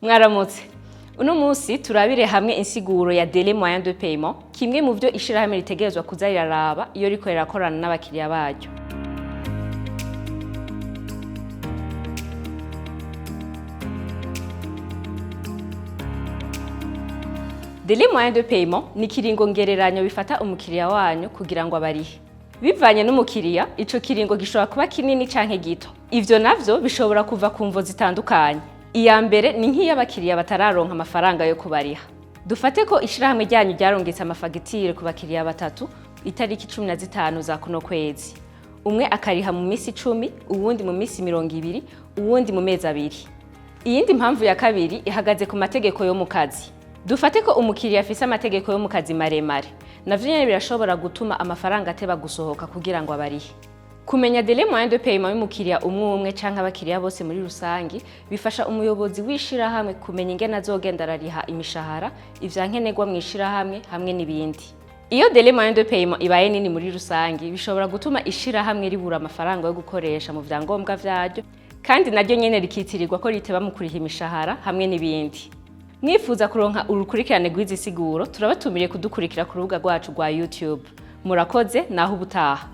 Mwaramutse. Uno munsi turabire hamwe insiguro ya délai moyen de paiement, kimwe mu vyo ishirahamwe ritegerezwa kuza riraraba iyo riko rirakorana n'abakiriya baryo. Délai moyen de paiement ni ikiringo ngereranyo bifata umukiriya wanyu kugira ngo abarihe. Bivanye n'umukiriya, ico kiringo gishobora kuba kinini canke gito. Ivyo navyo bishobora kuva ku mvo zitandukanye. Iya mbere ni nk'iyo abakiriya batararonka amafaranga yo kubariha. Dufate ko ishirahamwe ryanyu ryarungitse amafagitire ku bakiriya batatu itariki 15 za kuno kwezi. Umwe akariha mu misi 10, uwundi mu misi 20, uwundi mu mezi 2. Iyindi mpamvu ya kabiri ihagaze ku mategeko yo mu kazi. Dufate ko umukiriya afise amategeko yo mu kazi maremare. Navyo nyene birashobora gutuma amafaranga ateba gusohoka kugira ngo abarihe. Kumenya délai moyen de paiement y'umukiriya umwe umwe canke abakiriya bose muri rusangi bifasha umuyobozi w'ishirahamwe kumenya ingene azogenda arariha imishahara, ivyankenerwa mw'ishirahamwe hamwe n'ibindi. Iyo délai moyen de paiement ibaye nini muri rusangi, bishobora gutuma ishirahamwe ribura amafaranga yo gukoresha mu vyangombwa vyaryo, kandi naryo nyene rikitirirwa ko riteba mu kuriha imishahara hamwe n'ibindi. Mwifuza kuronka urukurikirane rw'izi siguro, turabatumiriye kudukurikira ku rubuga rwacu rwa YouTube. Murakoze, naho ubutaha.